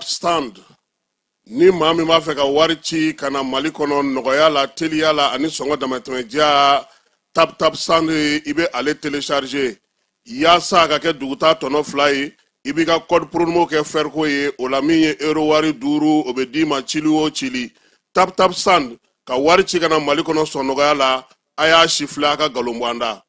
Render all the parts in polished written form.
Send. Ni maa min b'a fɛ ka wari ci ka na Mali kɔnɔ nɔgɔya la, teliya la ani sɔngɔ damatɛmɛdiya, Tap Tap Send, i bɛ ale télécharger yaasa a ka kɛ dugutaa tɔnɔ 2 ye. I b'i ka code promo kɛ Ferco ye, o la min ye euro wari 5, o bɛ d'i ma cili o cili. Tap Tap Send ka wari ci ka na Mali kɔnɔ sɔn nɔgɔya la, a y'a sifilɛ a ka nkalon bɔ an da.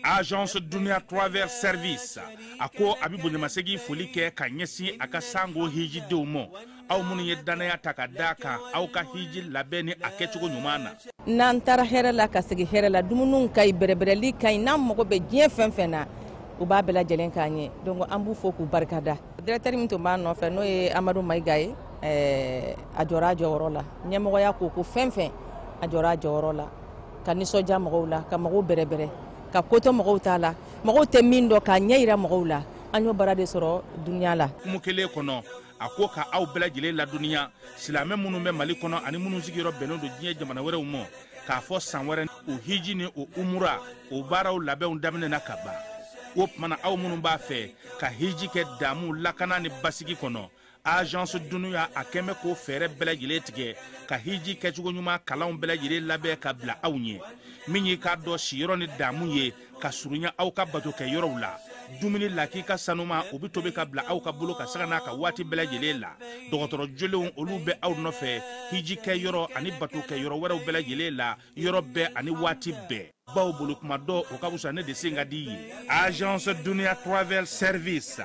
Agence Dunia Travel Service a ko a bɛ bonyamasegin foli kɛ ka ɲɛsin a ka sango hijidenw ma, aw minnu ye danaya ta ka d'a kan aw ka hiji labɛn ni a kɛcogo ɲuman na. N'an taara hɛrɛ la ka segin hɛrɛ la, dumuniw ka ɲi, bɛrɛbɛrɛli ka ɲi, n'an mago bɛ diɲɛ fɛn fɛn na, u b'a bɛɛ lajɛlen k'an ye. Donc an b'u fo k'u barikada. Directeur min tun b'an nɔfɛ n'o ye Amadu Mayiga ye, a jɔra a jɔyɔrɔ la. Ɲɛmɔgɔya ko ko fɛn fɛn, a jɔra a jɔyɔrɔ la, ka nisɔndiya mɔgɔw la, ka mɔgɔw bɛrɛbɛrɛ, ka ko to mɔgɔw t'a la, mɔgɔw tɛ min dɔn k'a ɲɛ yira mɔgɔw la. An y'o baara de sɔrɔ dunuya la. Hukumu kelen kɔnɔ, a ko ka aw bɛɛ lajɛlen ladɔnniya, silamɛ minnu bɛ Mali kɔnɔ ani minnu sigiyɔrɔ bɛnnen don diɲɛ jamana wɛrɛw ma, k'a fɔ san wɛrɛ o hiji ni o umura o baaraw labɛnw daminɛna ka ban. O tuma na aw minnu b'a fɛ ka hiji kɛ damu lakana ni basigi kɔnɔ, Agence Dunia a kɛn bɛ k'o fɛɛrɛ bɛɛ lajɛlen tigɛ ka hiji kɛcogo ɲuman kalanw bɛɛ lajɛlen labɛn ka bila aw ɲɛ, min y'i k'a dɔn siyɔrɔ ni damu ye ka surunya aw ka bato kɛ yɔrɔw la. Dumuni lakika sanuma o bɛ tobi ka bila aw ka bolo ka sanga n'a ka waati bɛɛ lajɛlen la. Dɔgɔtɔrɔ jolenw olu bɛ aw nɔfɛ hiji kɛ yɔrɔ ani bato kɛ yɔrɔ wɛrɛw bɛɛ lajɛlen la, yɔrɔ bɛɛ ani waati bɛɛ. Baw bolo kuma dɔ o ka fisa ne de sen ka di ye. Agence Dunia Travel Service,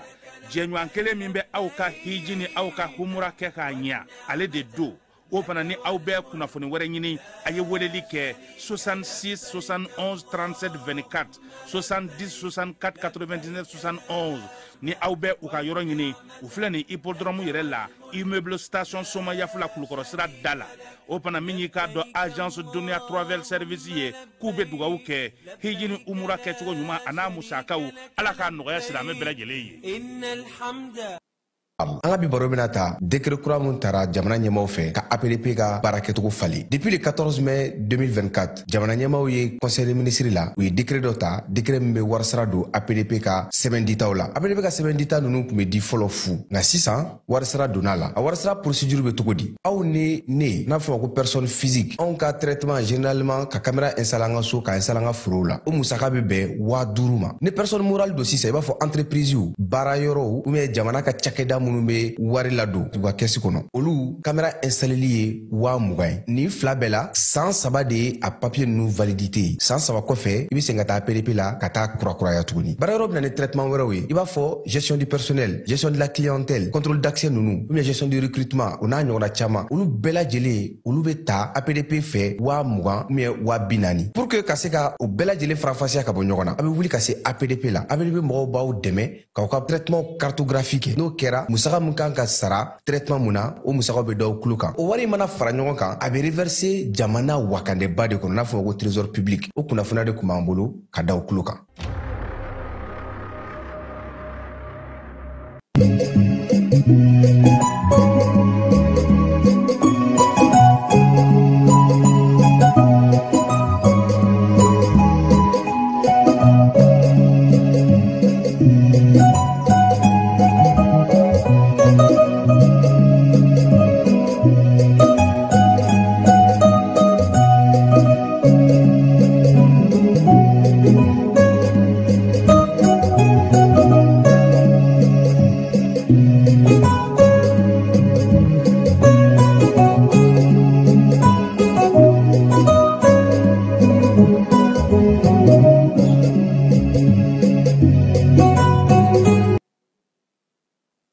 jɛɲɔgɔn kelen min bɛ aw ka hiji ni aw ka humura kɛ k'a ɲɛ, ale de don. O fana ni aw bɛ kunnafoni wɛrɛ ɲini, a ye weleli kɛ 66 71 37 24, 70 64 99 71. Ni aw bɛ u ka yɔrɔ ɲini, u filɛ nin hippodrome yɛrɛ la, immeuble station Somayafula Kulukɔrɔ sira da la. O fana min y'i k'a dɔn Agence Dunia Travel Service ye, k'u bɛ dugawu kɛ hiji ni umura kɛcogo ɲuman a n'a musakaw, Ala k'a nɔgɔya silamɛ bɛɛ lajɛlen ye. An ka bi baro bɛna ta décret kura mun tara jamana ɲɛmaaw fɛ ka APDP ka baara kɛcogo falen. Depuis le 14 mai 2024, jamana ɲɛmaaw ye conseil des ministres la, u ye décret dɔ ta, décret min bɛ warisara don APDP ka sɛbɛn ditaw la. APDP ka sɛbɛn dita ninnu tun bɛ di fɔlɔ fu, nka sisan warisara donna la. A warisara procédure bɛ cogo di? Aw ni ne, n'a fɔ ko personne physique, anw ka traitement généralement ka caméra installer an ka so, ka installer an ka forow la, o musaka bɛ bɛn 5000 ma. Ni personne morale don sisan, i b'a fɔ entreprise, baara yɔrɔw ou bien jamana ka cakɛda minnu bɛ wari ladon u ka kɛsi kɔnɔ, olu caméra installeli ye 20,000 ye. Nin fila bɛɛ la, san 3 de ye a papier ninnu validité ye. San 3 kɔfɛ, i bɛ segin ka taa APDP la ka taa kurakuraya tuguni. Baara yɔrɔ bɛ na ni traitement wɛrɛw ye, i b'a fɔ gestion du personnel, gestion de la clientèle, contrôle d'accès ninnu, ou bien gestion du recrutement, o n'a ɲɔgɔnna caman. Olu bɛɛ lajɛlen, olu bɛ ta APDP fɛ 20,000 ou bien 40,000. Pour que ka se ka o bɛɛ lajɛlen faranfasiya ka bɔ ɲɔgɔn na, a bɛ wuli ka se APDP la. APDP mɔgɔw b'aw dɛmɛ k'aw ka traitement cartographie kɛ. N'o kɛra, musaka mun kan ka sara traitement mun na, o musakaw bɛ d'aw tulo kan. O wari mana fara ɲɔgɔn kan, a bɛ reverser jamana wakandeba de kɔnɔ, n'a fɔ ko trésor public. O kunnafoniya de tun b'an bolo ka d'aw tulo kan.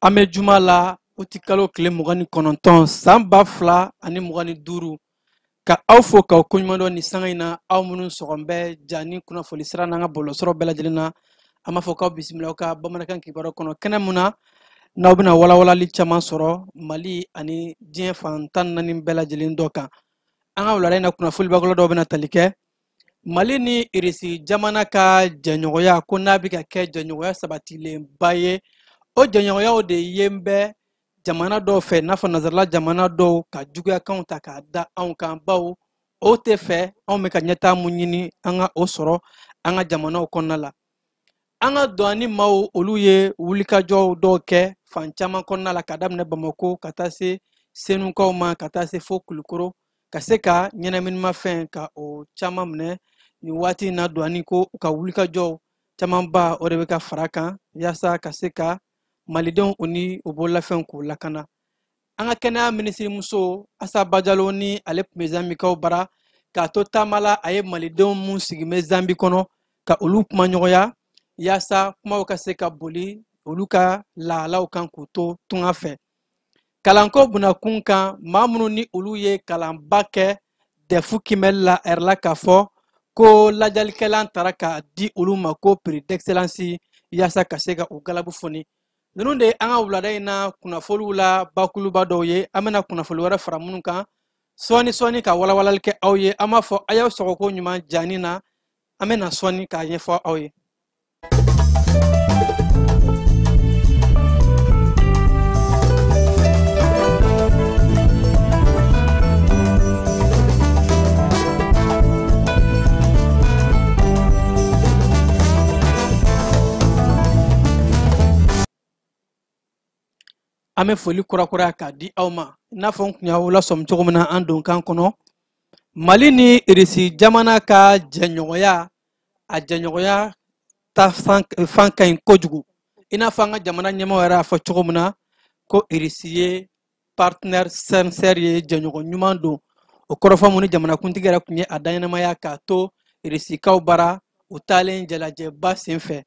An bɛ juma la utikalo tile 29 san 2025, ka aw fo k'aw koɲuman dɔn nin sanga in na, aw minnu sɔgɔn bɛ ja ni kunnafoni sira n'an ka bɔlɔlɔsɔrɔ bɛɛ lajɛlen na. An b'a fɔ k'aw bisimila aw ka bamanankan kibaruyaw kɔnɔ, kɛnɛ mun na n'aw bɛna walawalali caman sɔrɔ Mali ani diɲɛ fan 14 bɛɛ lajɛlen dɔ kan. An ka wulada in na kunnafoni bakolo dɔw bɛna tali kɛ Mali ni Irisi jamana ka jɛɲɔgɔnya, ko n'a bɛ ka kɛ jɛɲɔgɔnya sabatilenba ye. O jɛɲɔgɔnyaw de yen bɛ jamana dɔw fɛ, n'a fɔ nansarala jamana dɔw ka juguyakanw ta k'a da anw kan, bawo o tɛ fɛ anw bɛ ka ɲɛtaa mun ɲini an ka o sɔrɔ an ka jamanaw kɔnɔna la. An ka dɔnni maaw olu ye wulikajɔw dɔw kɛ fan caman kɔnɔna la, ka daminɛ Bamako ka taa se Senukaw ma, ka taa se fo Kulukoro, ka se ka ɲɛnaminimafɛn ka o caman minɛ. Nin waati in na, dɔnni ko u ka wulikajɔw camanba o de bɛ ka fara kan yaasa ka se ka malidenw u ni u bololafɛnw k'u lakana. An ka kɛnɛya minisirimuso Asa Bajalo ni ale tun bɛ Zanbikaw bara k'a to taama la, a ye malidenw mun sigi bɛ Zanbi kɔnɔ ka olu kumaɲɔgɔnya yaasa kumaw ka se ka boli olu ka lahalaw kan k'u to tunga fɛ. Kalanko bunakun kan, maa minnu ni olu ye kalanba kɛ dɛfu kimɛli la, a yɛrɛ la k'a fɔ ko lajalikɛlan tara k'a di olu ma ko prix d'excellence yaasa ka se ka u galabu foni. Ninnu de ye an ka wulada in na kunnafoniw la bakuruba dɔw ye. An bɛna kunnafoni wɛrɛ fara minnu kan sɔɔni sɔɔni ka walawalali kɛ aw ye. An b'a fɔ a y'aw sɔgɔko ɲuman jani na, an bɛna sɔɔni k'a ɲɛfɔ aw ye. An bɛ foli kurakuraya k'a di aw ma. I n'a fɔ n tun y'aw lasɔmi cogo min na an donkan kɔnɔ, Mali ni Irisi jamana ka jɛɲɔgɔnya, a jɛɲɔgɔnya ta fan ka ɲi kojugu. I n'a fɔ an ka jamana ɲɛmaaw yɛrɛ y'a fɔ cogo min na ko Irisi ye partenaire sincère ye, jɛɲɔgɔn ɲuman don. O kɔrɔfɔ mun ni jamanakuntigi yɛrɛ tun ye a daɲɛnamaya k'a to Irisikaw bara u taalen jalajɛba senfɛ.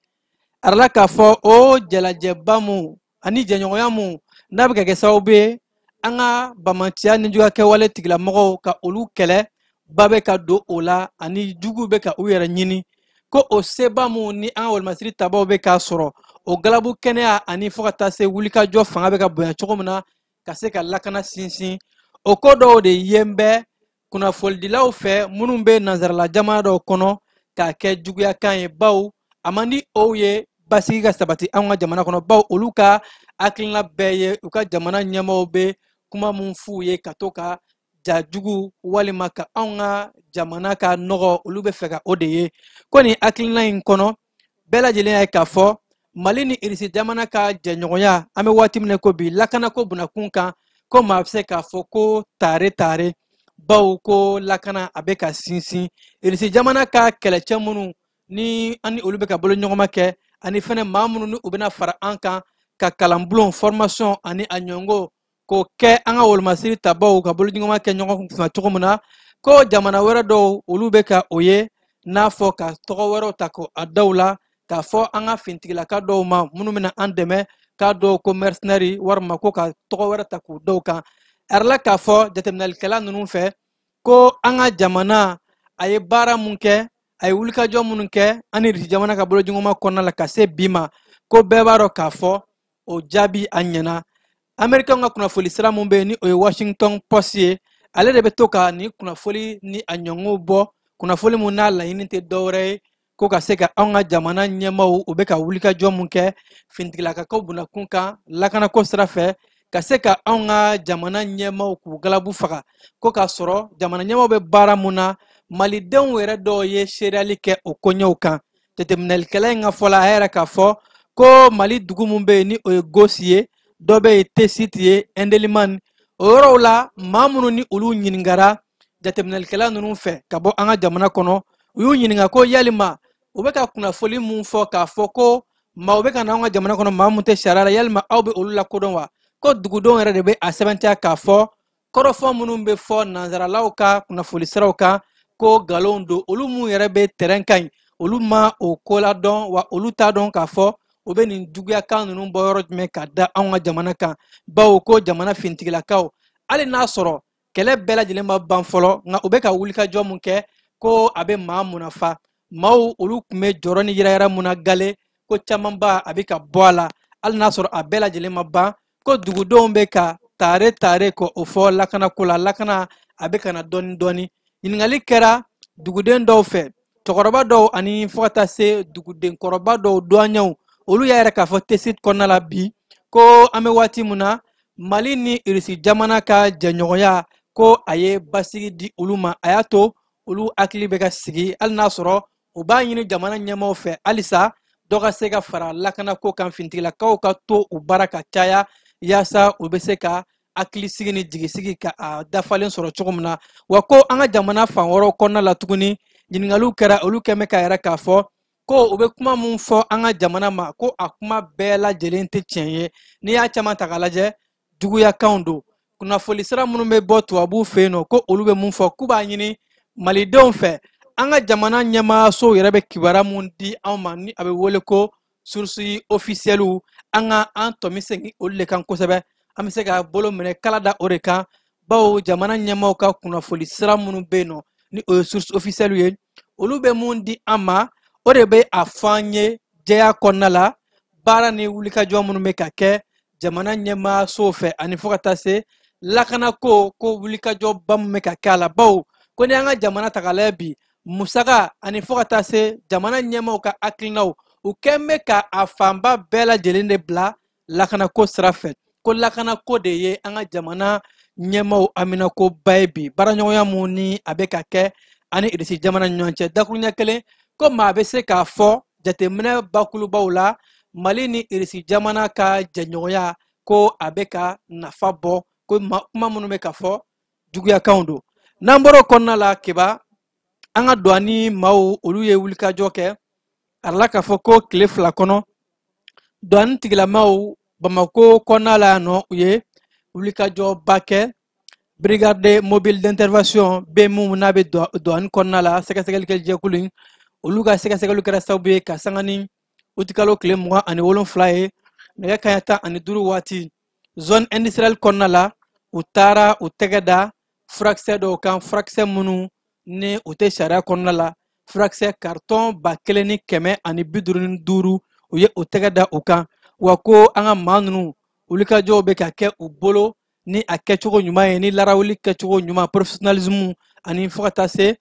A yɛrɛ la k'a fɔ o jalajɛba mun ani jɛɲɔgɔnya mun n'a bɛ ka kɛ sababu ye an ka bamanciya ni juguya kɛwale tigilamɔgɔw ka olu kɛlɛ ba bɛ ka don o la, ani juguw bɛ ka u yɛrɛ ɲini, ko o seba mun ni an ka walemasiri tabaw bɛ k'a sɔrɔ, o galabu kɛnɛya ani fo ka taa se wulikajɔ fanga bɛ ka bonya cogo min na ka se ka lakana sinsin. O ko dɔw de yen bɛ kunnafonidilaw fɛ minnu bɛ nansarala jamana dɔw kɔnɔ k'a kɛ juguyakan ye, bawo a man di o ye basigi ka sabati anw ka jamana kɔnɔ, bawo olu ka hakilina bɛɛ ye u ka jamana ɲɛmaaw bɛ kuma mun f'u ye ka to ka ja jugu walima ka anw ka jamana ka nɔgɔ, olu bɛ fɛ ka o de ye. Ko nin hakilina in kɔnɔ, bɛɛ lajɛlen y'a ye k'a fɔ Mali ni Irisi jamana ka jɛɲɔgɔnya, an bɛ waati min na ko bi, lakanako bunakun kan, ko maa bɛ se k'a fɔ ko tare tare, bawo ko lakana a bɛ ka sinsin. Irisi jamana ka kɛlɛcɛ minnu ni an ni olu bɛ ka bolo ɲɔgɔnma kɛ, ani fɛnɛ maa minnu ni u bɛna fara an kan ka kalanbulon formation ani a ɲɔngo k'o kɛ an ka wolomasiri tabaw ka bolo ɲɔgɔnma kɛ ɲɔgɔn fɛ cogo min na, ko jamana wɛrɛ dɔw olu bɛ ka o ye, n'a fɔ ka tɔgɔ wɛrɛw ta k'o a daw la k'a fɔ an ka fintigilaka dɔw ma minnu bɛna an dɛmɛ, k'a dɔw ko mercenaire walima ko ka tɔgɔ wɛrɛ ta k'u dɔw kan. A yɛrɛ la k'a fɔ jateminɛlikɛla ninnu fɛ ko an ka jamana a ye baara mun kɛ, a ye wulikajɔ minnu kɛ an ni Irisi jamana ka bolojuguma kɔnɔna la ka se bi ma, ko bɛɛ b'a dɔn k'a fɔ o jaabi a ɲɛna. Américain ka kunnafoni sira mun bɛ yen ni o ye Washington Post ye, ale de bɛ to ka nin kunnafoni ni a ɲɔngɔnw bɔ, kunnafoni mun n'a laɲini tɛ dɔwɛrɛ ye ko ka se ka anw ka jamana ɲɛmaaw u bɛ ka wulikajɔ mun kɛ finitigilakaw bunakun kan lakanako sira fɛ, ka se ka anw ka jamana ɲɛmaaw k'u galabu faga, ko k'a sɔrɔ jamana ɲɛmaaw bɛ baara mun na, malidenw yɛrɛ dɔw ye seereyali kɛ o koɲɛw kan. Jateminɛlikɛla in ka fɔ la, a yɛrɛ k'a fɔ ko Mali dugu mun bɛ yen ni o ye Gosi ye, dɔ bɛ yen Tesiti ye, Indelimani, o yɔrɔw la maa minnu ni olu ɲininkara jateminɛlikɛla ninnu fɛ ka bɔ an ka jamana kɔnɔ, u y'u ɲininka ko yalima u bɛ ka kunnafoli mun fɔ k'a fɔ ko maaw bɛ ka na anw ka jamana kɔnɔ maa mun tɛ sariya la, yalima aw bɛ olu lakodɔn wa? Ko dugudenw yɛrɛ de bɛ a sɛbɛntiya k'a fɔ kɔrɔfɔ minnu bɛ fɔ nansaralaw ka kunnafoli siraw kan ko nkalon don, olu mun yɛrɛ bɛ terrain kan yen, olu ma o ko ladɔn wa olu t'a dɔn k'a fɔ u bɛ nin juguyakan ninnu bɔ yɔrɔ jumɛn ka da anw ka jamana kan, bawo ko jamana finitigilakaw hali n'a sɔrɔ kɛlɛ bɛɛ lajɛlen ma ban fɔlɔ, nka u bɛ ka wulikajɔ mun kɛ ko a bɛ maa munafa, maaw olu tun bɛ jɔrɔ ni yɛrɛyɛrɛ mun na gale ko camanba a bɛ ka bɔ a la, hali n'a sɔrɔ a bɛɛ lajɛlen ma ban, ko dugudenw bɛ ka tare tare ko o fɔ lakanako la, lakana a bɛ ka na dɔɔni dɔɔni. Ɲininkali kɛra duguden dɔw fɛ, cɛkɔrɔba dɔw ani fo ka taa se dugudenkɔrɔba dɔw duwanɲɛw, olu y'a yɛrɛ k'a fɔ Tessit kɔnɔna la bi ko an bɛ waati mun na Mali ni Irisi jamana ka jɛɲɔgɔnya ko a ye basigi di olu ma, a y'a to olu hakili bɛ ka sigi, hali n'a sɔrɔ u b'a ɲini jamana ɲɛmaaw fɛ halisa Dɔ ka se ka fara lakanako kan, finitigilakaw ka to u baara ka caya yaasa u bɛ se ka hakilisigi ni jigisigi ka a dafalen sɔrɔ cogo min na. Wa ko an ka jamana fan wɛrɛw kɔnɔna la tuguni, ɲininkaliw kɛra, olu kɛn bɛ k'a yira k'a fɔ ko u bɛ kuma mun fɔ an ka jamana ma, ko a kuma bɛɛ lajɛlen tɛ tiɲɛ ye. N'i y'a caman ta k'a lajɛ, juguyakanw don. Kunnafoni sira minnu bɛ bɔ tubabuw fɛ yen nɔ, ko olu bɛ mun fɔ, k'u b'a ɲini malidenw fɛ, an ka jamana ɲɛmaayasow yɛrɛ bɛ kibaruya mun di anw ma ni a bɛ wele ko source officielle, an ka an tɔmi segin olu de kan kosɛbɛ. An bɛ se ka bolo minɛ kala da o de kan, bawo jamana ɲɛmaaw ka kunnafoni sira minnu bɛ yen nɔ ni o ye source officielle ye, olu bɛ mun di an ma, o de bɛ a fɔ an ye jɛya kɔnɔna la, baara ni wulikajɔ minnu bɛ ka kɛ jamana ɲɛmaayasow fɛ, ani fo ka taa se lakanako ko wulikajɔba min bɛ ka kɛ a la. Bawo ko ni an ka jamana ta k'a lajɛ bi, musaka ani fo ka taa se jamana ɲɛmaaw ka hakilinaw, u kɛn bɛ ka a fanba bɛɛ lajɛlen de bila lakanako sira fɛ. Ko lakanako de ye an ka jamana ɲɛmaaw haminakoba ye bi, baaraɲɔgɔnya mun ni a bɛ ka kɛ ani Irisi jamana ni ɲɔgɔn cɛ. Dakuruɲɛ kelen ko maa bɛ se k'a fɔ jateminɛ bakurubaw la, Mali ni Irisi jamana ka jɛɲɔgɔnya ko a bɛ ka nafa bɔ, ko kuma minnu bɛ ka fɔ juguyakanw don. N'an bɔra o kɔnɔna la, Keba, an ka douane maaw olu ye wulikajɔ kɛ a la k'a fɔ ko tile 2 kɔnɔ douane tigilamaw Bamako kɔnɔna la yan nɔ, u ye wulikajɔba kɛ. Brigade mobile d'intervention bɛ mun n'a bɛ douane kɔnɔna la, sɛgɛsɛgɛli kɛ jɛkulu in, olu ka sɛgɛsɛgɛli kɛra sababu ye ka sanga ni utikalo tile 27 ye, nɛgɛ kanɲɛ 15 waati, zone industrielle kɔnɔna la, u taara u tɛgɛ da furakisɛ dɔw kan, furakisɛ minnu ni u tɛ sariya kɔnɔna la, furakisɛ carton 1155, u ye u tɛgɛ da o kan. Wa ko an ka maa ninnu wulikajɔw bɛ ka kɛ u bolo ni a kɛcogo ɲuman ye, ni larawuli kɛcogo ɲuman, professionnalisme, ani fo ka taa se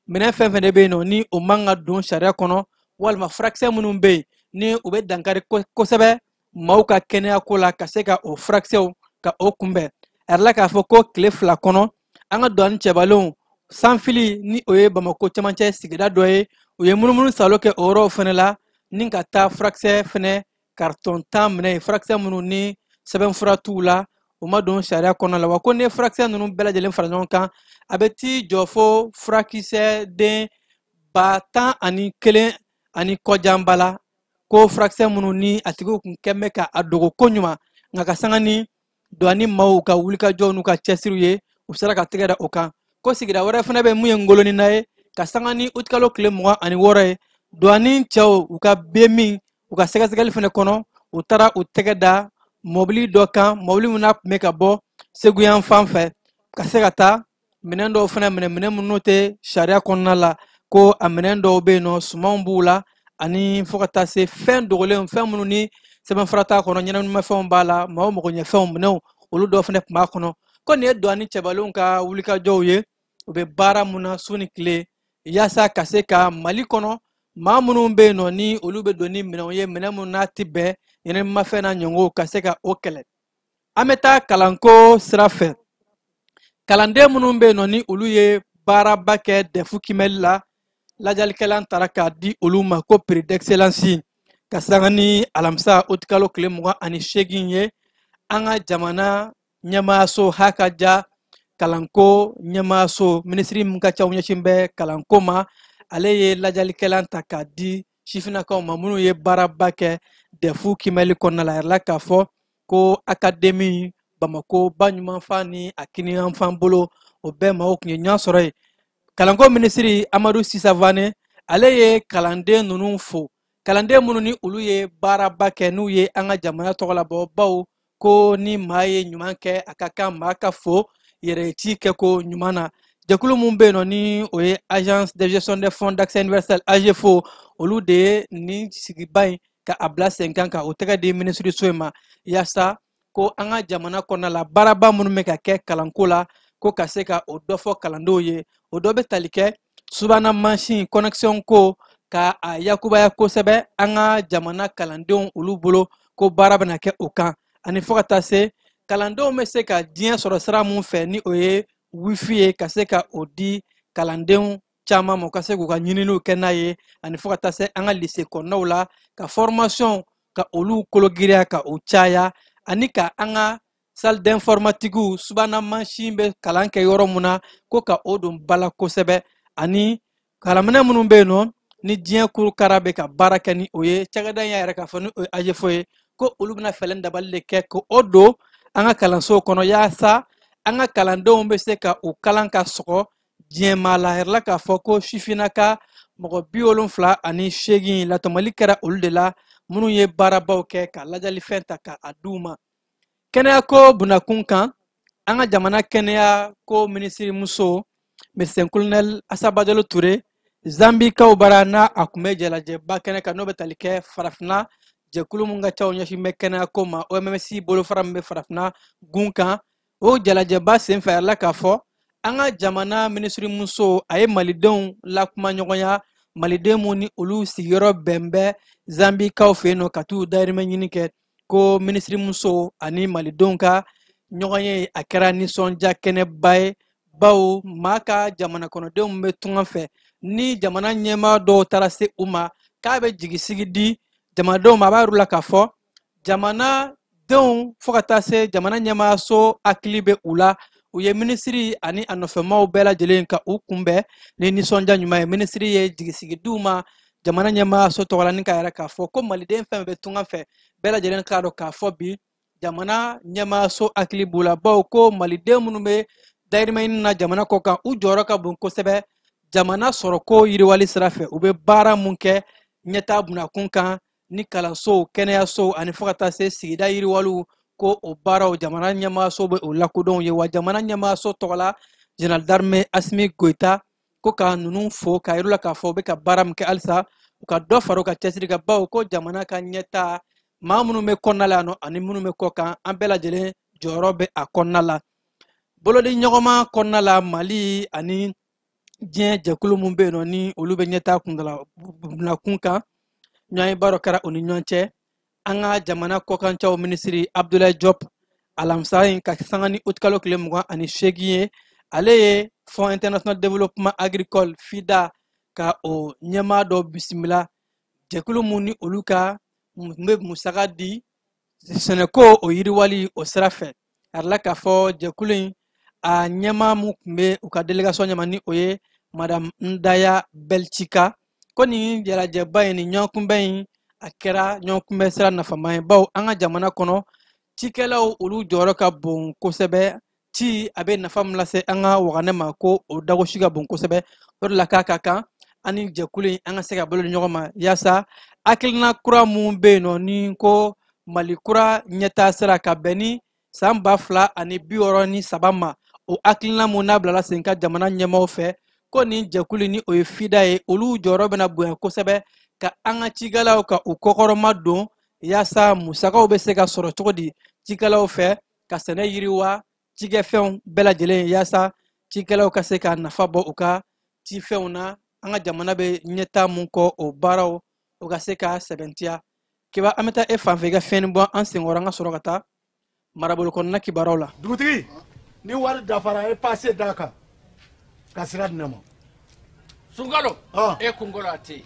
minɛn fɛn fɛn de bɛ yen nɔ ni o man ka don sariya kɔnɔ, walima furakisɛ minnu bɛ yen ni u bɛ dankari kosɛbɛ maaw ka kɛnɛya ko la, ka se ka o furakisɛw ka o kunbɛn. A yɛrɛ la k'a fɔ ko tile 2 kɔnɔ, an ka douane cɛbalenw sanfili ni o ye Bamako cɛmancɛ sigida dɔ ye, u ye munumunu salo kɛ o yɔrɔw fɛnɛ la, ni ka taa furakisɛ fɛnɛ carton 10 minɛ yen, furakisɛ minnu ni sɛbɛnfura t'u la, u ma don sariya kɔnɔna la. Wa ko n'i ye furakisɛ ninnu bɛɛ lajɛlen fara ɲɔgɔn kan, a bɛ t'i jɔ fo furakisɛ den 11,000 ani kɔjanba la, ko furakisɛ minnu ni a tigiw kun kɛn bɛ ka a dogo koɲuman, nka ka sanga ni douane maaw ka wulikajɔw n'u ka cɛsiriw ye, u sera ka tɛgɛ da o kan. Ko sigida wɛrɛ fana bɛ mun ye Ngolonina ye, ka sanga ni utikalo tile 26 ye, douane cɛw u ka BMI u ka sɛgɛsɛgɛli fana kɔnɔ, u taara u tɛgɛ da mɔbili dɔ kan, mɔbili min n'a tun bɛ ka bɔ Segu yan fan fɛ, ka se ka taa minɛn dɔw fana minɛ, minɛn minnu tɛ sariya kɔnɔna la, ko a minɛn dɔw bɛ yen nɔ, sumanw b'u la, ani fo ka taa se fɛn dogolenw, fɛn minnu ni sɛbɛnfura t'a kɔnɔ, ɲɛnaminimafɛnw b'a la, maaw magoɲɛfɛnw minɛnw, olu dɔw fana tun b'a kɔnɔ. Ko nin ye douane cɛbalenw ka wulikajɔw ye, u bɛ baara mun na su ni tile, yaasa ka se ka Mali kɔnɔ maa minnu bɛ yen nɔ ni olu bɛ don ni minɛnw ye, minɛn minnu n'a tɛ bɛn ɲɛnaminimafɛn n'a ɲɔgɔnw, ka se ka o kɛlɛ. An bɛ taa kalanko sira fɛ. Kalanden minnu bɛ yen nɔ ni olu ye baaraba kɛ DEF kimɛli la, lajalikɛlan taara k'a di olu ma ko prix d'excellence, ka sanga ni alamisa utikalo tile 28 ye, an ka jamana ɲɛmaayaso hakaja kalanko ɲɛmaayaso minisiri min ka ca ɲɛsin bɛ kalanko ma, ale ye lajalikɛlan ta k'a di sifinnakaw ma minnu ye baaraba kɛ DEF kimɛli kɔnɔna la. A yɛrɛ la k'a fɔ ko akademi Bamako ba ɲumanfan ni a kiniyanfan bolo, o bɛɛ maaw tun ye ɲɔgɔn sɔrɔ yen. Kalanko minisiri Amadu Sisa Vane, ale ye kalanden ninnu fo, kalanden minnu ni olu ye baaraba kɛ n'u ye an ka jamana tɔgɔ labɔ, bawo ko ni maa ye ɲuman kɛ a ka kan maa ka fo yɛrɛ ci kɛ ko ɲuman na. Jɛkulu mun bɛ yen nɔ ni o ye Agence de gestion des fonds d'accès universel AGFO, olu de ye nin sigiba in ka a bila sen kan ka o tɛgɛ di minisiriso in ma, yaasa ko an ka jamana kɔnɔna la baaraba minnu bɛ ka kɛ kalanko la, ko ka se ka o dɔ fɔ kalandenw ye. O dɔ bɛ tali kɛ subahana mansin connexion ko ka a yakubaya kosɛbɛ an ka jamana kalandenw olu bolo, ko baara bɛna kɛ o kan, ani fo ka taa se kalandenw bɛ se ka diɲɛ sɔrɔ sira mun fɛ ni o ye wifi ye, ka se ka o di kalandenw caman ma u ka se k'u ka ɲininiw kɛ n'a ye, ani fo ka taa se an ka lycée kɔnɔnaw la ka formation ka olu kologiriya ka o caya, ani ka an ka salle d'informatique subahana mansin bɛ kalan kɛ yɔrɔ mun na ko ka o don ba la kosɛbɛ, ani kalanminɛn minnu bɛ yen nɔ ni diɲɛ kurukara bɛ ka baara kɛ ni o ye. Cakɛda in y'a yɛrɛ k'a fɔ ni o ye AGFO ye ko olu bɛna fɛɛrɛ dabali de kɛ ko o don an ka kalansow kɔnɔ yaasa an ka kalandenw bɛ se ka u kalan ka sɔgɔ diɲɛ maa la. A yɛrɛ la k'a fɔ ko sifinnaka mɔgɔ 78 latɔmɔli kɛra olu de la minnu ye baarabaw kɛ ka lajalifɛn ta ka a d'u ma. Kɛnɛyako bunakun kan, an ka jamana kɛnɛyako minisirimuso médecin colonel Assa Badiallo Touré Zambikaw bara n'a a kun bɛ jalajɛba kɛnɛ kan n'o bɛ tali kɛ farafinna jɛkulu mun ka ca o ɲɛsin bɛ kɛnɛyako ma OMS bolofara min bɛ farafinna gun kan. O jalajɛba senfɛ a yɛrɛ la k'a fɔ an ka jamana minisirimuso a ye malidenw lakuma ɲɔgɔnya, maliden mun ni olu sigiyɔrɔ bɛn bɛ Zambikaw fɛ yen nɔ ka t'u dahirimɛ ɲini kɛ, ko minisirimuso ani malidenw ka ɲɔgɔn ye a kɛra nisɔndiya kɛnɛba ye, bawo maa ka jamana kɔnɔdenw bɛ tunga fɛ ni jamana ɲɛmaa dɔw taara se u ma k'a bɛ jigisigi di jamanadenw ma. A b'a yir'u la k'a fɔ jamanadenw fo ka taa se jamana ɲɛmaayaso hakili bɛ u la, u ye minisiri ani a nɔfɛmaw bɛɛ lajɛlen ka u kunbɛn ni nisɔndiya ɲuman ye. Minisiri ye jigisigi d'u ma jamana ɲɛmaayaso tɔgɔ la ni k'a yɛrɛ k'a fɔ ko maliden fɛn fɛn bɛ tunga fɛ bɛɛ lajɛlen k'a dɔn k'a fɔ bi jamana ɲɛmaayaso hakili b'u la, bawo ko maliden minnu bɛ dahirimɛ ɲini na jamana kɔ kan u jɔyɔrɔ ka bon kosɛbɛ jamana sɔrɔko yiriwali sira fɛ. U bɛ baara mun kɛ ɲɛtaa bunakun kan ni kalansow, kɛnɛyasow ani fo ka taa se sigida yiriwaliw, ko o baaraw jamana ɲɛmaayaso bɛ o lakodɔn ye. Wa jamana ɲɛmaayaso tɔgɔ la général d'armée Assimi Goïta ko ka ninnu fo k'a yir'u la k'a fɔ u bɛ ka baara min kɛ halisa u ka dɔ fara u ka cɛsiri kan, bawo ko jamana ka ɲɛtaa maa minnu bɛ kɔnɔna la yan nɔ ani minnu bɛ kɔ kan an bɛɛ lajɛlen jɔyɔrɔ bɛ a kɔnɔna la. Bolodi ɲɔgɔnma kɔnɔna la Mali ani diɲɛ jɛkulu mun bɛ yen nɔ ni olu bɛ ɲɛtaa kuntala bunakun kan, ɲɔgɔn ye baara kɛra u ni ɲɔgɔn cɛ. An ka jamana kɔkancaw minisiri Abdoulaye Diop alamisa in ka sanga ni utikalo tile 28 ye, ale ye Fonds international développement agricole FIDA ka o ɲɛmaa dɔ bisimila, jɛkulu mun ni olu ka bɛ musaka di sɛnɛko o yiriwali o sira fɛ. A yirala k'a fɔ jɛkulu in a ɲɛmaa mun tun bɛ u ka délégation ɲɛma ni o ye Madame Ndaya Belchika, ko nin jalajɛba in ni ɲɔgɔnkunbɛn in a kɛra ɲɔgɔnkunbɛn sira nafama ye, bawo an ka jamana kɔnɔ cikɛlaw olu jɔyɔrɔ ka bon kosɛbɛ, ci a bɛ nafa min lase an ka waganɛ ma ko o dagosi ka bon kosɛbɛ. O de la k'a ka kan an ni jɛkulu in an ka se ka bolo di ɲɔgɔn ma yaasa hakilina kura mun bɛ yen nɔ ni ko Mali kura ɲɛtaa sira ka bɛn ni san 2063 ma, o hakilina mun n'a bilala sen kan jamana ɲɛmaaw fɛ ko nin jɛkulu ni o ye FIDA ye, olu jɔyɔrɔ bɛna bonya kosɛbɛ ka an ka cikɛlaw ka u kɔkɔrɔma don yaasa musakaw bɛ se ka sɔrɔ cogo di cikɛlaw fɛ ka sɛnɛ yiriwa cikɛfɛnw bɛɛ lajɛlen yaasa cikɛlaw ka se ka nafa bɔ u ka cifɛnw na. An ka jamana bɛ ɲɛtaa mun kɔ o baaraw o ka se ka sɛbɛntiya. Kiba, an bɛ taa e fan fɛ i ka fɛn bɔ an senkɔrɔ an ka sɔrɔ ka taa marabolo kɔnɔna kibaruyaw la. Dugutigi, ni wari dafara e passe d'a kan ka sira di ne ma. Sunkalo, e kunkolo a tɛ yen.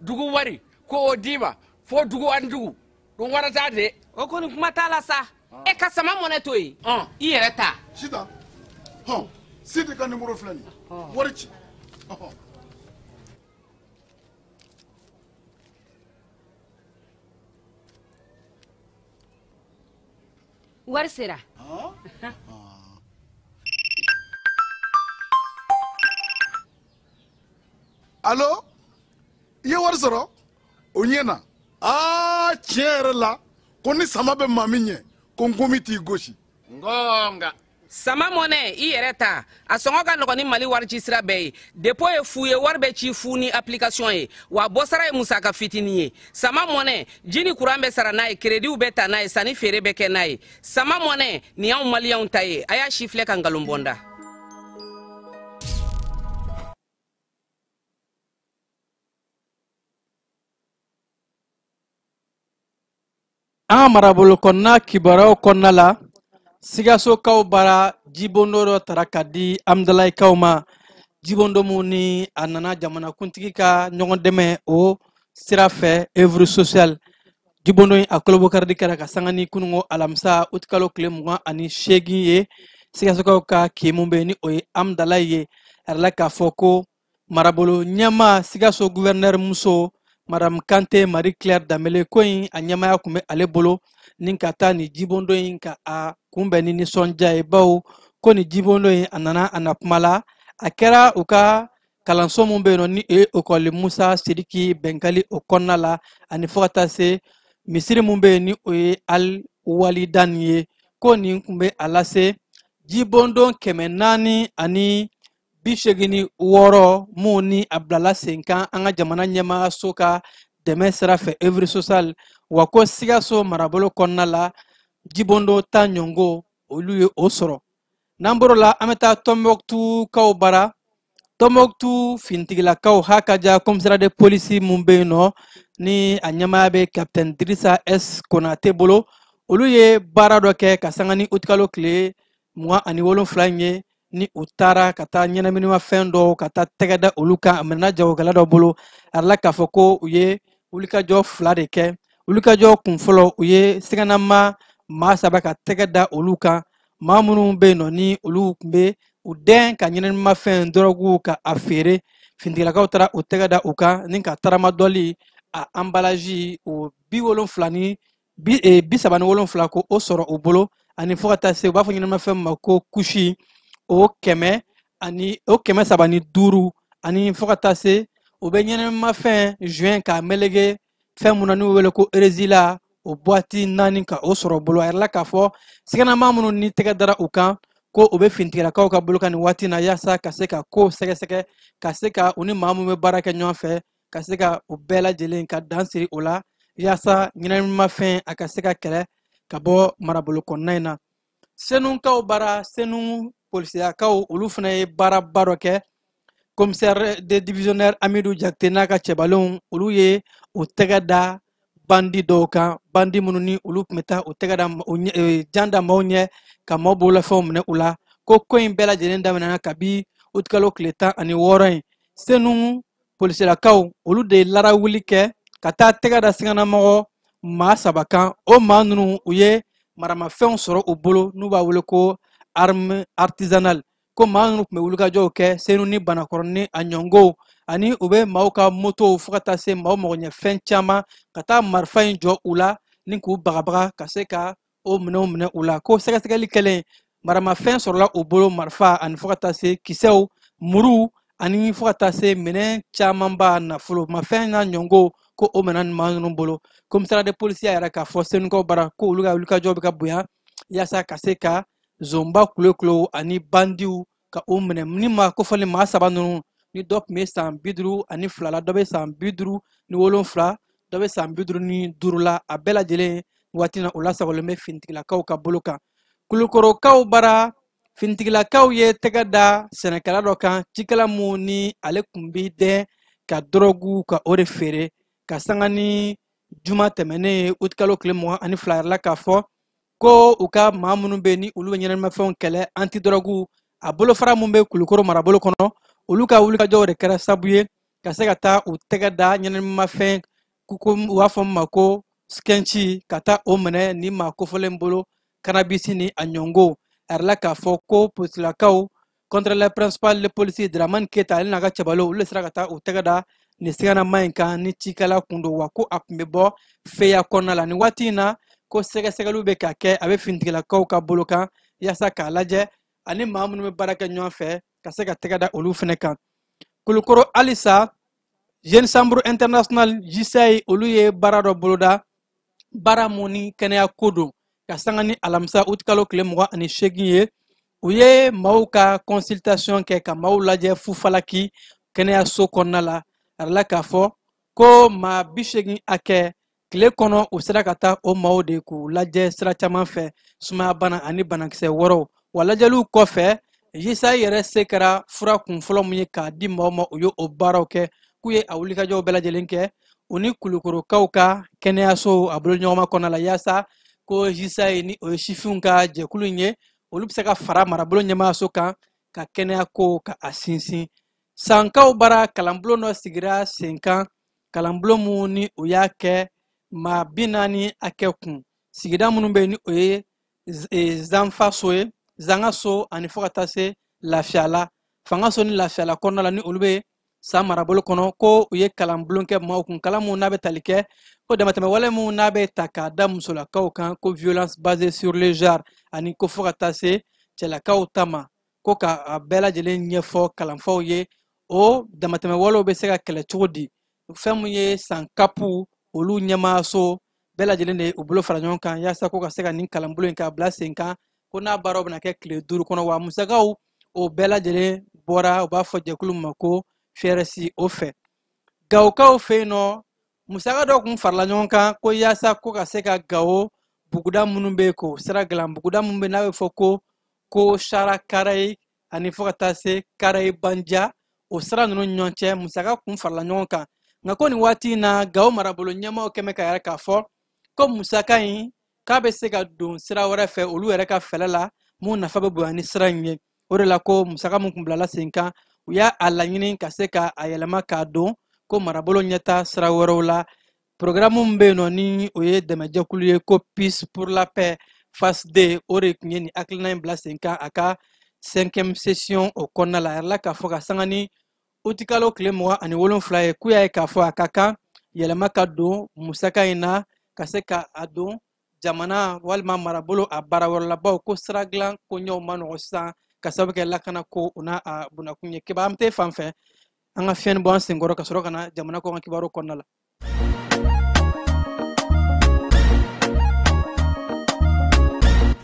Dugu wari ko o d'i ma fo dugu ani dugu dun wara t'a de. O kɔni kuma t'a la sa. E ka sama mɔnɛ to yen. I yɛrɛ ta. Sitan, hɔn, Sidi ka numéro filɛ nin ye. Wari ci. Wari sera. Allo, i ye wari sɔrɔ? O ɲɛna. Aa, tiɲɛ yɛrɛ la, ko ni sama bɛ maa min ɲɛ, ko nkomi t'i gosi. Ngonga. Sama mɔnɛ, i yɛrɛ ta. A sɔngɔ ka nɔgɔn ni Mali wari ci sira bɛɛ ye. Dépôt ye fu ye, wari bɛ ci fu ni application ye. Wa bɔsara ye musaka fitinin ye. Sama mɔnɛ, ji ni kuran bɛ sara n'a ye, crédit bɛ ta n'a ye, sanni feere bɛ kɛ n'a ye. Sama mɔnɛ, nin y'anw maliyɛnw ta ye. A y'a si filɛ ka nkalon bɔ n da. An ka marabolo kɔnɔna kibaruyaw kɔnɔna la, Sikasokaw bara jibondo dɔ tara ka di Amdalayikaw ma. Jibondo mun ni a nana jamanakuntigi ka ɲɔgɔn dɛmɛ o sira fɛ, œuvre sociale. Jibondo in a kolobokaridi kɛra ka sanga ni kununko alamisa utikalo tile 28 ye Sikasokaw ka kin mun bɛ yen, ni o ye Amdalayi ye. A yɛrɛ k'a fɔ ko marabolo ɲɛmaa, Sikaso gouverneur muso, Madame Kante Marie Claire Danbele, ko in a ɲɛmaaya tun bɛ ale bolo ni ka taa nin jibondo in ka a kunbɛn ni nisɔndiya ye, bawo ko nin jibondo in a nana a na kuma la, a kɛra u ka kalanso mun bɛ yen nɔ, ni o ye ekɔli Musa Sidiki Bɛnkali o kɔnɔna la, ani fo ka taa se misiri mun bɛ yen, ni o ye Al Walidan ye. Ko nin tun bɛ a lase jibondon 486 mun ni a bilala sen kan an ka jamana ɲɛmaayaso ka dɛmɛ sira fɛ, œuvre sociale. Wa ko Sikaso marabolo kɔnɔna la, jibondo 10 ɲɔgɔn olu ye o sɔrɔ. N'an bɔr'o la, an bɛ taa Tɔnbɔkutukaw bara. Tɔnbɔkutu finitigilakaw ha ka ja commissariat de police mun bɛ yen nɔ, ni a ɲɛmaaya bɛ capitaine Dirisa S Konate bolo, olu ye baara dɔ kɛ ka sanga ni utikalo tile 27 in ye, ni u taara ka taa ɲɛnaminimafɛn dɔw ka taa tɛgɛ da olu kan. A minɛna jagokɛla dɔ bolo. A yirala k'a fɔ ko u ye wulikajɔ fila de kɛ. Wulikajɔ kun fɔlɔ, u ye siganama maa saba ka tɛgɛ da olu kan, maa minnu bɛ yen nɔ, ni olu tun bɛ u dɛn ka ɲɛnaminimafɛn dɔrɔguw ka a feere. Finitigilakaw taara u tɛgɛ da u kan ni ka taramadɔli a emballage o bi wolonfila ni bi, 37 ko o sɔrɔ u bolo, ani fo ka taa se u b'a fɔ ɲɛnaminimafɛn ma ko kusi o kɛmɛ ani o 305, ani fo ka taa se u bɛ ɲɛnaminimafɛn joint k'a melege fɛn mun na n'u wele ko erezila, o boîte 4 ka o sɔrɔ bolo. A yirala k'a fɔ siganama minnu ni tɛgɛ dara u kan, ko u bɛ finitigilakaw ka bolo kan nin waati na, yaasa ka se ka ko sɛgɛsɛgɛ, ka se ka u ni maa minnu bɛ baara kɛ ɲɔgɔn fɛ, ka se ka u bɛɛ lajɛlen ka dan siri o la, yaasa ɲɛnaminimafɛn a ka se ka kɛlɛ ka bɔ marabolo kɔnɔna in na. Senukaw bara, Senu polisiyakaw olu fana ye baaraba dɔ kɛ. Commissaire de divisionnaire Amidou Jakite n'a ka cɛbalenw, olu ye u tɛgɛ da bandi dɔw kan, bandi minnu ni olu tun bɛ taa u tɛgɛ da u ɲɛ, jan da maaw ɲɛ ka maaw bololafɛnw minɛ u la. Ko ko in bɛɛ lajɛlen daminɛna kabi utikalo tile 16 in. Senu polisilakaw olu de ye larawuli kɛ ka taa tɛgɛ da siganamɔgɔ maa saba kan. O maa ninnu, u ye maramafɛnw sɔrɔ u bolo, n'u b'a wele ko arme artisanale. Ko maa ninnu tun bɛ wulikajɔw kɛ Senu ni Banakɔrɔ ni a ɲɔngow, ani u bɛ maaw ka motow fo ka taa se maaw magoɲɛfɛn caman, ka taa marifa in jɔ u la ni k'u bagabaga ka se ka o minɛnw minɛ u la. Ko sɛgɛsɛgɛli kɛlen, maramafɛn sɔrɔla u bolo, marifa ani fo ka taa se kisɛw, muru, ani fo ka taa se minɛn camanba, nafolo mafɛn n'a ɲɔngo, ko o minɛn maa ninnu bolo. Commissariat de police y'a yira k'a fɔ Senukaw bara ko olu ka wulikajɔ bɛ ka bonya yaasa ka se ka zonba kulokulow ani bandiw ka u minɛ. Ni maa kofɔlen maa saba ninnu, ni dɔ tun bɛ san 52 la, dɔ bɛ san 57, dɔ bɛ san 55 la, a bɛɛ lajɛlen waati na u lasagolen bɛ finitigilakaw ka bolo kan. Kulukorokaw bara, finitigilakaw ye tɛgɛ da sɛnɛkɛla dɔ kan, cikɛla mun ni ale tun bɛ dɛn ka dɔrɔgu ka o de feere, ka sanga ni juma tɛmɛnen ye utikalo tile 22 yɛrɛ la, k'a fɔ ko u ka maa minnu bɛ ni olu bɛ ɲɛnaminimafɛnw kɛlɛ, antidɔrɔgu a bolofara mun bɛ Kulukoro marabolo kɔnɔ, olu ka wulikajɔw de kɛra sababu ye ka se ka taa u tɛgɛ da ɲɛnaminimafɛn ko u b'a fɔ min ma ko skɛnci, ka taa o minɛ ni maa kofɔlen bolo, cannabis ni a ɲɔngo. A yirala k'a fɔ ko polisilakaw, contrôleur principal de police Dramane Keita, ale n'a ka cɛbaliw, olu de sera ka taa u tɛgɛ da nin siganama in kan ni cikɛla kun don, wa ko a tun bɛ bɔ feya kɔnɔna la. Nin waati in na, ko sɛgɛsɛgɛliw bɛ ka kɛ, a bɛ finitigilakaw ka bolo kan yaasa k'a lajɛ ani maa minnu bɛ baara kɛ ɲɔgɔn fɛ ka se ka tɛgɛ da olu fɛnɛ kan. Kulukoro halisa, Jeune Chambre International JCI, olu ye baara dɔ boloda, baara mun ni kɛnɛya ko don, ka sanga ni alamisa utikalo tile 28 ye. U ye maaw ka consultation kɛ ka maaw lajɛ fufalaki kɛnɛyaso kɔnɔna la. A yirala k'a fɔ ko maa 80 hakɛ tile kɔnɔ, u sera ka taa o maaw de k'u lajɛ sira caman fɛ, sumaya bana ani banakisɛ wɛrɛw. Wa lajɛliw kɔfɛ, JCI yɛrɛ se kɛra fura kun fɔlɔ mun ye k'a di maaw ma, u ye o baaraw kɛ. K'u ye a wulikajɔw bɛɛ lajɛlen kɛ u ni Kulukorokaw ka kɛnɛyaso a bolo ɲɔgɔnma kɔnɔna la, yaasa ko JCI, ni o ye sifinw ka jɛkulu in ye, olu bɛ se ka fara marabolo ɲɛmaayaso kan ka kɛnɛya ko ka a sinsin. Sankaw bara kalanbulon dɔ sigira sen kan, kalanbulon mun ni o y'a kɛ maa 40 hakɛ kun. Sigida minnu bɛ yen ni o ye Zanfaso ye, Zangaso ani fo ka taa se Lafiyala, Fangaso ni Lafiyala kɔnɔna la, ni olu bɛ San marabolo kɔnɔ, ko u ye kalanbulon kɛ maaw kun, kalan mun n'a bɛ tali kɛ ko damatɛmɛ wale mun n'a bɛ ta k'a da musolakaw kan, ko violence basée sur le genre, ani ko fo ka taa se cɛlakaw ta ma, ko ka a bɛɛ lajɛlen ɲɛfɔ kalanfaw ye o damatɛmɛ walew bɛ se ka kɛlɛ cogo di. Fɛn mun ye Sankapu olu ɲɛmaaso bɛɛ lajɛlen de u bolo fara ɲɔgɔn kan yaasa ko ka se ka nin kalanbulon in k'a bila sen kan, ko n'a baaraw bɛna kɛ tile 5 kɔnɔ, wa musakaw o bɛɛ lajɛlen bɔra u b'a fɔ jɛkulu ma ko FRS o fɛ. Gawokaw fɛ yen nɔ, musaka dɔ kun farala ɲɔgɔn kan ko yaasa ko ka se ka Gawo buguda minnu bɛ yen k'o sira dilan, buguda minnu bɛ yen n'a bɛ fɔ ko Sara Karayi ani fo ka taa se Karayi Banja, o sira ninnu ɲɔgɔn cɛ musaka kun farala ɲɔgɔn kan. Nka ko nin waati in na Gawo marabolo ɲɛmaaw kɛmɛ ka yɛrɛ k'a fɔ ko musaka in k'a bɛ se ka don sira wɛrɛ fɛ olu yɛrɛ ka fɛɛrɛ la mun nafa bɛ bonya ni sira in ye. O de la ko musaka mun kun bilala sen kan, u y'a laɲini ka se ka a yɛlɛma k'a don ko marabolo ɲɛta sira wɛrɛw la. Programme min bɛ yen nɔ ni o ye dɛmɛjɛkulu ye ko Peace pour la paix phase 2, o de tun ye nin hakilina in bila sen kan a ka 5e session o kɔnɔna la. A yɛrɛ la k'a fɔ ka sanga ni utikalo tile 27 ye, k'u y'a ye k'a fɔ a ka kan yɛlɛma ka don musaka in na ka se ka a don jamana walima marabolo a baara wɛrɛ la, bawo ko sira dilan ko ɲɛw ma nɔgɔ sisan ka sababu kɛ lakana ko o n'a a bunakun ye. Keba, an bɛ taa fan fɛ, an ka fiɲɛ bɔ an senkɔrɔ ka sɔrɔ ka na jamana kɔkan kibaru kɔnɔna la.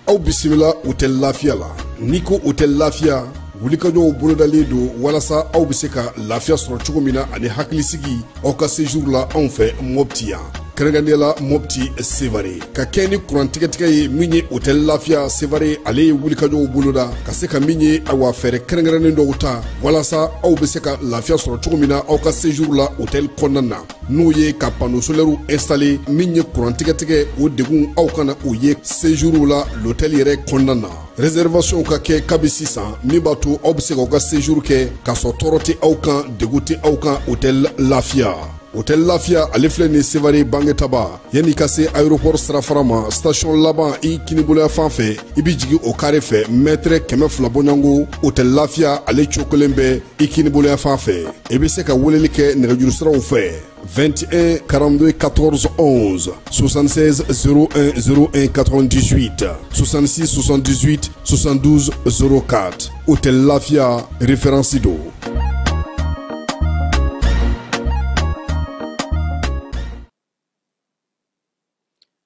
Aw bisimila Hôtel Lafiya la. N'i ko Hôtel Lafiya, wulikajɔw bolodalen don walasa aw bɛ se ka lafiya sɔrɔ cogo min na ani hakilisigi aw ka séjour la anw fɛ Mopti yan, kɛrɛnkɛrɛnnenya la Mopti Sevare, ka kɛ ni kuran tigɛtigɛ ye. Min ye Hôtel Lafiya Sevare, ale ye wulikajɔw boloda ka se ka min ye awa fɛɛrɛ kɛrɛnkɛrɛnnen dɔw ta walasa aw bɛ se ka lafiya sɔrɔ cogo min na aw ka séjour la hôtel kɔnɔna na, n'o ye ka panneau solaire installé. Min ye kuran tigɛtigɛ o degun, aw kana o ye séjour la l'hôtel yɛrɛ kɔnɔna na. Réservation ka kɛ kabi sisan, min b'a to aw bɛ se k'aw ka séjour kɛ k'a sɔrɔ tɔɔrɔ tɛ aw kan, degun tɛ aw kan. Hôtel Lafiya, Hôtel Lafiya ale filɛ nin Sevare Bangetaba, yanni ka se aéroport sirafara ma, station laban i kiniboloya fan fɛ, i bɛ jigin o carré fɛ mètre 200 bɔɲɔgɔnko. Hôtel Lafiya ale cogo kelen bɛ i kiniboloya fan fɛ. I bɛ se ka weleli kɛ nɛgɛjuru siraw fɛ: 21 42 14 11, 76 01 01 98, 66 78 72 04. Hôtel Lafia, référence do.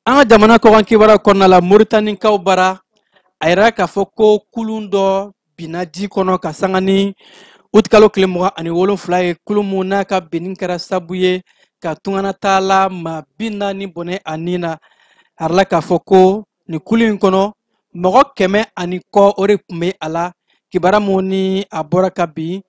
An ka jamana kɔkan kibaruya kɔnɔna la, Moritanikaw bara, a yira k'a fɔ ko kulun dɔ binna ji kɔnɔ ka sanga ni utikalo tile 27 ye, kulun mun n'a ka binni kɛra sabu ye ka tunganataala maa 40 bɔnɛ a nin na. A yirala k'a fɔ ko nin kulun in kɔnɔ mɔgɔ 100 ani kɔ o de tun bɛ a la. Kibaruya mun ni a bɔra ka bin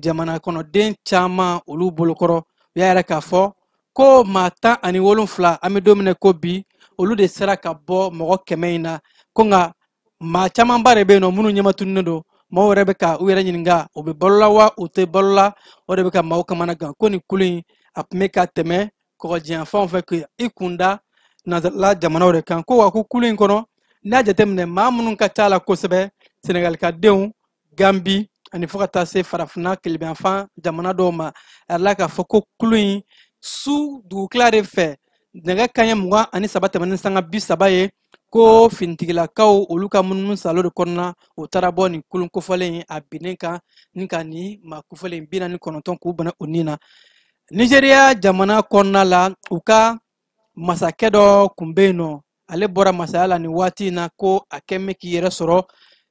jamana kɔnɔden caman olu bolokɔrɔ, u y'a yira k'a fɔ ko maa 17, an bɛ don min na ko bi, olu de sera ka bɔ mɔgɔ 100 in na, ko nka maa camanba de bɛ yen nɔ minnu ɲɛmatunnen don. Maaw yɛrɛ bɛ ka u yɛrɛ ɲininka u bɛ balo la wa u tɛ balo la, o de bɛ ka maaw kamana gan. Ko nin kulu in a tun bɛ ka tɛmɛ kɔgɔjiyanfanw fɛ k'i kun da nansarala jamanaw de kan. Ko wa ko kulu in kɔnɔ, n'i y'a jateminɛ maa minnu ka ca la kosɛbɛ, Senegalikadenw, Gambi ani fo ka taa se farafinna kelebenyanfan jamana dɔw ma. A yirala k'a fɔ ko kulu in su dugukila de fɛ nɛgɛ kanɲɛ 23 tɛmɛnen sanga 30 ye, ko finitigilakaw olu ka munumunu salo de kɔnɔna u taara bɔ nin kulun kofɔlen in a binnen kan, ni ka nin maa kofɔlen 49 k'u bana u nin na. Nizeriya jamana kɔnɔna la, u ka masakɛ dɔ kun bɛ yen nɔ, ale bɔra masaya la nin waati in na, ko a kɛn bɛ k'i yɛrɛ sɔrɔ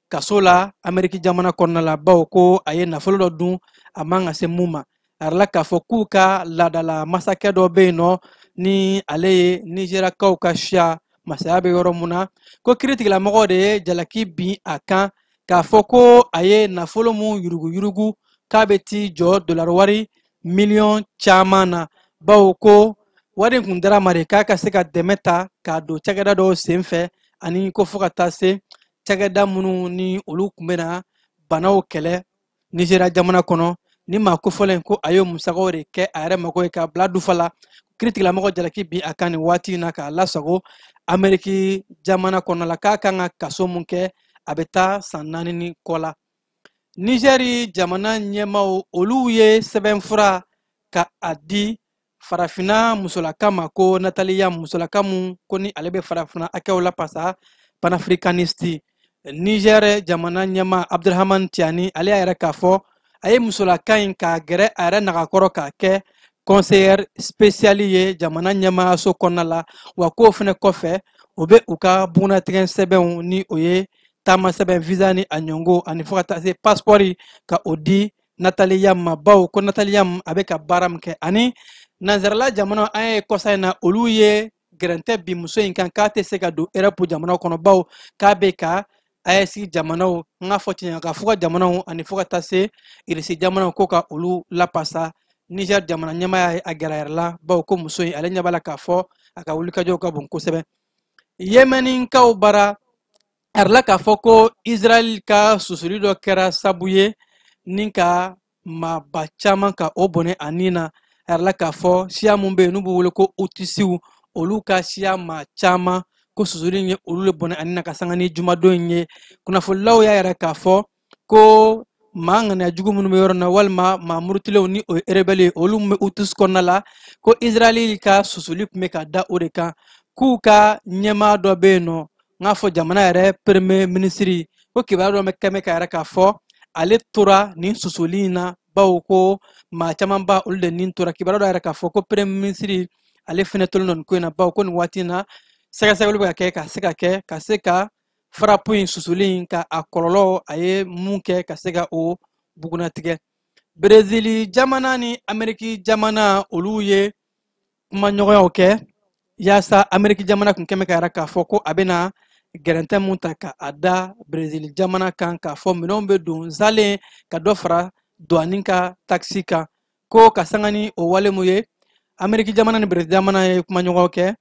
kaso la Ameriki jamana kɔnɔna la, bawo ko a ye nafolo dɔ dun a man ka se mun ma. A yirala k'a fɔ k'u ka laadala masakɛ dɔ bɛ yen nɔ ni ale ye Nizeriyakaw ka siya masaya bɛ yɔrɔ mun na, ko kiiritigɛlamɔgɔw de ye jalaki bin a kan k'a fɔ ko a ye nafolo mun yuruguyurugu k'a bɛ t'i jɔ dolari wari miliyɔn caman na, bawo ko wari in kun dira ma de k'a ka se ka dɛmɛ ta k'a don cakɛda dɔw sen fɛ, ani ko fo ka taa se cakɛda minnu ni olu kun bɛna banaw kɛlɛ Nizeriya jamana kɔnɔ. Ni maa kofɔlen ko a y'o musakaw de kɛ a yɛrɛ mago ye k'a bila dufa la. Kiiritigɛlamɔgɔ jalaki bi a kan nin waati in na k'a lasago Ameriki jamana kɔnɔ la, k'a kan ka kaso mun kɛ, a bɛ taa san 4 ni kɔ la. Nizɛri jamana ɲɛmaaw olu ye sɛbɛnfura ka a di farafinna musolaka ma ko Nathalie Yamb, musolaka mun ko ni ale bɛ farafinna hakɛw lapasa, panafricaniste. Niger jamana ɲɛmaa Abdurahman Tiani, ale y'a yɛrɛ k'a fɔ a ye musolaka in k'a gɛrɛ a yɛrɛ nagakɔrɔ k'a kɛ conseillère spéciale ye jamana ɲɛmaayaso kɔnɔna la. Wa k'o fɛnɛ kɔfɛ, o bɛ u ka bugunnatigɛ sɛbɛnw ni o ye taama sɛbɛn, visa ni a ɲɔngo ani fo ka taa se passeport, ka o di Nathalie Yamb ma, bawo ko Nathalie Yamb a bɛ ka baara min kɛ. Ani nanzarala jamana, an ye kɔsa in na, olu ye gɛrɛntɛ bi muso in kan k'a tɛ se ka don Europe jamana kɔnɔ, bawo k'a bɛ ka AES jamanaw, n k'a fɔ tiɲɛ ka fo ka jamanaw ani fo ka taa se Irisi jamanaw ko ka olu lapasa. Niger jamana ɲɛmaaya ye a gɛrɛ a yɛrɛ la, bawo ko muso in ale ɲɛ b'a la k'a fɔ a ka wulikajɔw ka bon kosɛbɛ. Yemeninkaw bara, a yɛrɛ k'a fɔ ko Israël ka susuli dɔ kɛra sabu ye ni ka maaba caman ka o bɔnɛ a nin na. A yɛrɛ k'a fɔ siya mun bɛ yen n'u b'u wele ko Hutisiw, olu ka siya maa caman ko susuli in ye olu le bɔnɛ a nin na ka sanga ni jumadon in ye. Kunnafonilaw y'a yɛrɛ k'a fɔ ko maa ŋaniya jugu minnu bɛ yɔrɔ na walima maa murutilenw ni o ye rebelle ye, olu min bɛ Hutus kɔnɔna la, ko Israël ka susuli tun bɛ ka da o de kan. K'u ka ɲɛmaa dɔ bɛ yen nɔ, n k'a fɔ jamana yɛrɛ premier ministre, ko kibaruya dɔ bɛ kɛmɛ ka yɛrɛ k'a fɔ ale tora nin susuli in na, bawo ko maa caman ba olu de nin tora. Kibaruya dɔ yɛrɛ k'a fɔ ko premier ministre ale fɛnɛ tolen don nin ko in na, bawo ko nin waati in na sɛgɛsɛgɛli bɛ ka kɛ ka se ka kɛ ka se ka frappe in susuli in ka a kɔlɔlɔ a ye mun kɛ ka se ka o bugunnatigɛ. Brezili jamana ni Ameriki jamana olu ye kumaɲɔgɔnyaw kɛ yaasa Ameriki jamana kun kɛmɛ ka yɛrɛ k'a fɔ ko a bɛna gɛrɛntɛ mun ta ka a da Brezili jamana kan, k'a fɔ minɛnw bɛ don zalen ka dɔ fara douane ka taxi kan. Ko ka sanga ni o wale mun ye, Ameriki jamana ni Brezili jamana ye kumaɲɔgɔnw kɛ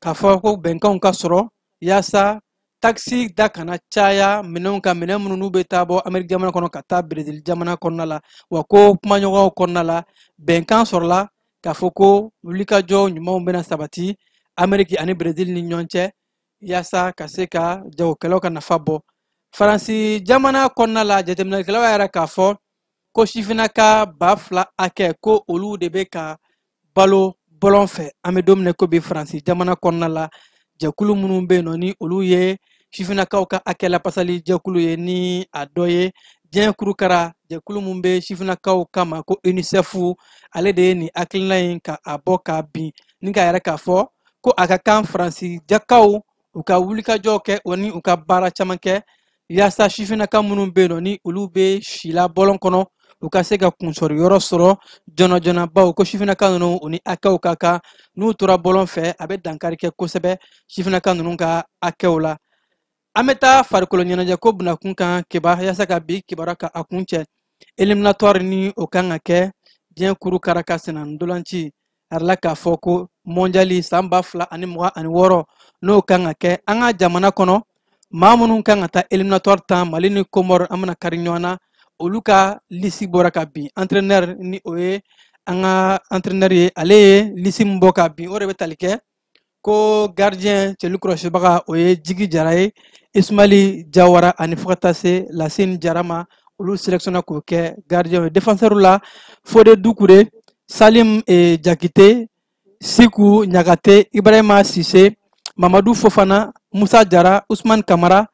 k'a fɔ ko bɛnkanw ka sɔrɔ yaasa taxi da kana caya minɛnw kan, minɛn minnu n'u bɛ taa bɔ Ameriki jamana kɔnɔ ka taa Brezili jamana kɔnɔna la. Wa ko kumaɲɔgɔnw kɔnɔna la, bɛnkan sɔrɔla k'a fɔ ko wulikajɔ ɲumanw bɛna sabati Ameriki ani Brezili ni ɲɔgɔn cɛ yaasa ka se ka jagokɛlaw ka nafa bɔ. Faransi jamana kɔnɔna la, jateminɛlikɛlaw y'a yira k'a fɔ ko sifinnaka 2000 hakɛ ko olu de bɛ ka balo bɔlɔn fɛ. An bɛ don min na ko bi, Faransi jamana kɔnɔna la, jɛkulu minnu bɛ yen nɔ ni olu ye sifinnakaw ka hakɛ lapasali jɛkulu ye, ni a dɔ ye diɲɛ kurukara jɛkulu min bɛ sifinnakaw kama ko UNICEF, ale de ye nin hakilina in ka a bɔ k'a bin ni k'a yɛrɛ k'a fɔ ko a ka kan Faransi jakaw u ka wulikajɔ kɛ o ni u ka baara caman kɛ yaasa sifinnaka minnu bɛ yen nɔ ni olu bɛ si la bɔlɔn kɔnɔ, u ka se ka kunsɔrɔ yɔrɔ sɔrɔ joona joona, bawo ko sifinnaka ninnu u ni hakɛw ka kan, n'u tora bɔlɔn fɛ a bɛ dankari kɛ kosɛbɛ sifinnaka ninnu ka hakɛw la. An bɛ taa farikolo ɲɛnajɛ ko bunakun kan keba yaasa ka bi kibaruya ka a kun cɛ. Éliminatoire ni o kan ka kɛ diɲɛ kuru karaka senna ntolanci, a yɛrɛ la k'a fɔ ko mondial san 2026 n'o kan ka kɛ an ka jamana kɔnɔ, maa minnu kan ka taa éliminatoire tan, Mali ni Comore an bɛna kari ɲɔgɔn na, olu ka lisi bɔra ka bin. Entraîneur ni o ye an ka entraîneur ye, ale ye lisi min bɔ ka bin, o de bɛ tali kɛ ko gardien cɛlu kɔlɔsibaga o ye Jigi Jara ye, Ismaili Jawara ani fo ka taa se Lasine Jara ma, olu sélectionné k'o kɛ gardien ye. Défenseur la, Fode Dukure, Salim Jakite, Siku Ɲagate, Ibrahima Sise, Mamadu Fofana, Musa Jara, Usman Kamara,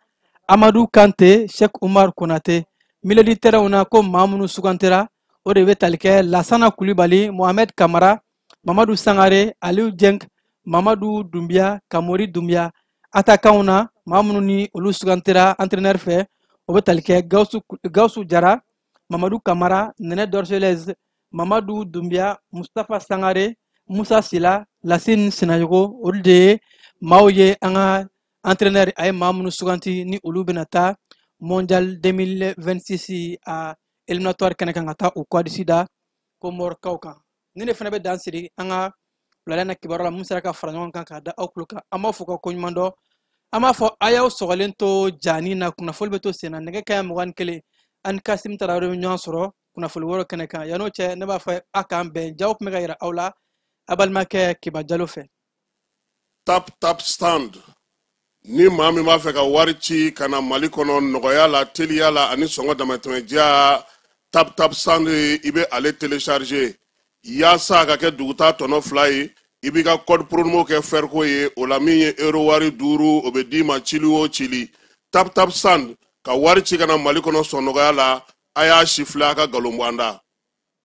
Amadou Kante, Cheikh Umar Konate. Milieu de terrain na, ko maa minnu sugantira, o de bɛ tali kɛ Lasana Kulibali, Mohamed Kamara, Mamadu Sangare, Aliou Dieng, Mamadu Doumbia, Kamori Doumbia. Attaquant na, maa minnu ni olu sugantira entraîneur fɛ, o bɛ tali kɛ Gawusu Jara, Mamadu Kamara, Nɛnɛ Dorgelès, Mamadu Doumbia, Mustapha Sangare, Musa Sila, Lasine Sinayogo. Olu de ye maaw ye an ka entraîneur a ye maa minnu suganti ni olu bɛna taa mondial 2026 a éliminatoire kɛnɛ kan ka taa u kɔdisi da Komɔrikaw kan. Ni ne fana bɛ dan siri an ka wulada na kibaruya la mun sera ka fara ɲɔgɔn kan k'a da aw tulo kan. An b'aw fo ka koɲuman dɔn. An b'a fɔ a y'aw sɔgɔlen to jani na, kunnafoni bɛ to sen na nɛgɛ kanɲɛ 21 ani Kasim Tarawele bɛ ɲɔgɔn sɔrɔ. Kunnafoni wɛrɛw kɛnɛ kan, yan'o cɛ, ne b'a fɔ a k'an bɛn. Jaw tun bɛ ka yira aw la a balimakɛ Keba Jalo fɛ. Tap Tap Send, ni maa min b'a fɛ ka wari ci ka na Mali kɔnɔ nɔgɔya la, teliya la ani sɔngɔ damatɛmɛdiya, Tap Tap Send, i bɛ ale télécharger yaasa a ka kɛ duguta tɔnɔ 2 ye. I b'i ka code promo kɛ fɛriko ye, o la min ye euro wari 5, o bɛ d'i ma cili o cili. Tap Tap Send, ka wari ci ka na Mali kɔnɔ sɔn nɔgɔya la. A y'a si filɛ, a ka nkalon bɔ an da.